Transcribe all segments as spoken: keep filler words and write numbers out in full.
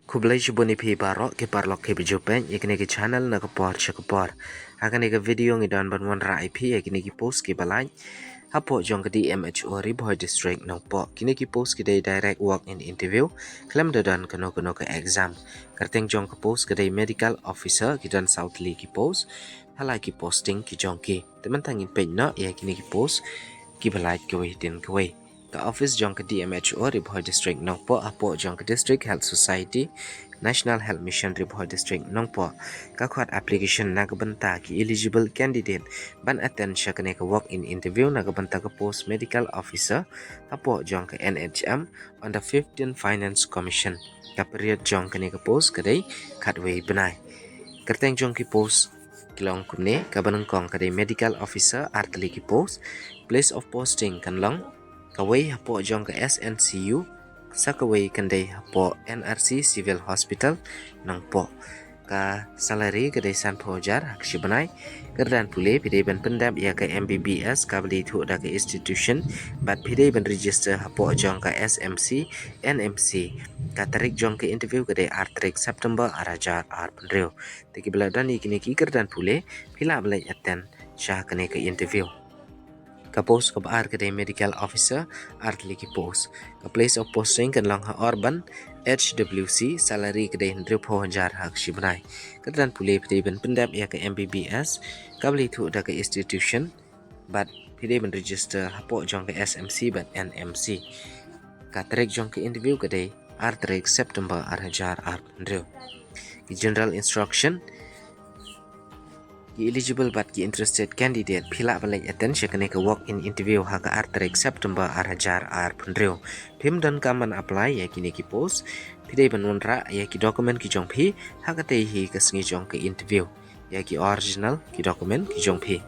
Khublei shibun ïa phi baroh ki paralok kiba ju peit ïa kine ki channel na ka por sha ka por. Ha kane ka video ngi don ban wanrah ïa phi ïa kine ki post kiba lait hapoh jong ka D M H O Ri Bhoi District Nongpoh. Kine ki post ki dei direct walk in interview, khlem da don kano kano ka exam. Kyrteng jong ka post ka dei medical officer, ki don saw tylli ki post, ha la ki posting ki jong ki. Te mynta ngin peit noh ïa kine ki post kiba lait kawei hadien kawei. Ka office jong ka D M H O Ri Bhoi District Nongpoh hapoh jong ka District Health Society, National Health Mission Ri Bhoi District Nongpoh ka khot application na ka bynta ki eligible candidate ban attend sha kane ka walk in interview na ka bynta ka post medical officer hapoh jong ka N H M under fifteen Finance Commission. Ka period jong kane ka post ka dei khatwei bnai. Kyrteng jong ki post ki long kumne: kaba nyngkong ka dei medical officer, ar tylli ki post. Place of posting kan long kawei hapoh jong ka S N C U, sa kawei kan dei hapoh N R C Civil Hospital Nongpoh. Ka salary ka dei sanphew hajar ha ka shi bnai. Kyrdan pule: phi dei ban pyndep ïa ka M B B S kaba la ïathuh da ka institution, bad phi dei ban register hapoh jong ka S M C N M C. Ka tarik jong ka interview ka dei ar tarik September ar hajar arphew hynriew. Te kiba la don ïa kine ki kyrdan pule, phi lah ban leit attend sha kane ka interview. Ka post kaba ar ka dei medical officer, ar tylli ki post. Ka place of posting kan long ha Urban H W C, salary ka dei hynriewphew hajar ha ka shi bnai. Kyrdan pule: phi dei ban pyndep ïa ka M B B S kaba la ïathuh da ka institution, bad phi dei ban register hapoh jong ka S M C bad N M C. Ka tarik jong ka interview ka dei ar tarik September ar hajar arphew hynriew. Ki general instruction: ki eligible bad ki interested candidate phi lah ban leit attend sha kane ka walk in interview ha ka ar tarik September ar hajar arphew hynriew. Phim donkam ban apply ïa kine ki post, phi dei ban wanrah ïa ki document ki jong phi ha katei hi ka sngi jong ka interview, ïa ki original ki document ki jong phi.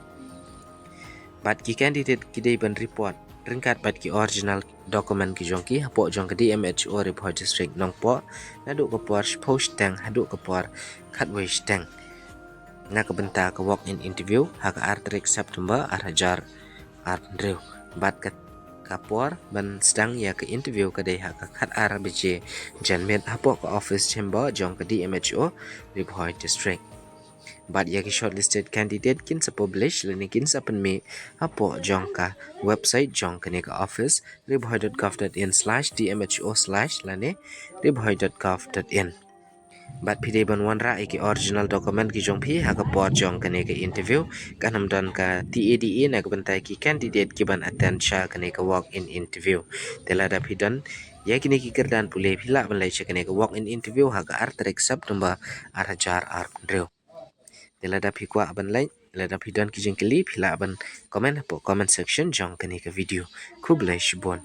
Bad ki candidate ki dei ban report ryngkat bad ki original document ki jong ki hapoh jong ka D M H O Ri Bhoi District Nongpoh naduh ka por shiphew shiteng haduh ka por khatwei shiteng na ka bynta ka walk in interview ha ka ar tarik September ar hajar arphew hynriew. Bad ka, ka por ban sdang ïa ka interview ka dei ha ka khatar baje janmiet hapoh ka office chamber jong ka D M H O Ri Bhoi District. Bad ïa ki shortlisted candidate kin sa publish lane kin sa pynmih hapoh jong ka website jong kane ka office, ri bhoi dot gov dot in slash D M H O slash lane ri bhoi dot gov dot in. Bad phi dei ban wanrah ïa ki original document ki jong phi ha ka por jong kane ka interview. Kan ym don ka T A D A na ka bynta ki candidate ki ban attend sha kane ka walk in interview. Te lada phi don ïa kine ki kyrdan pule, phi lah ban leit sha kane ka walk in interview ha ka ar tarik September ar hajar arphew hynriew. Te lada phi kwah ban leit, lada phi don ki jingkylli, phi lah ban comment hapoh comment section jong kane ka video. Khublei shibun.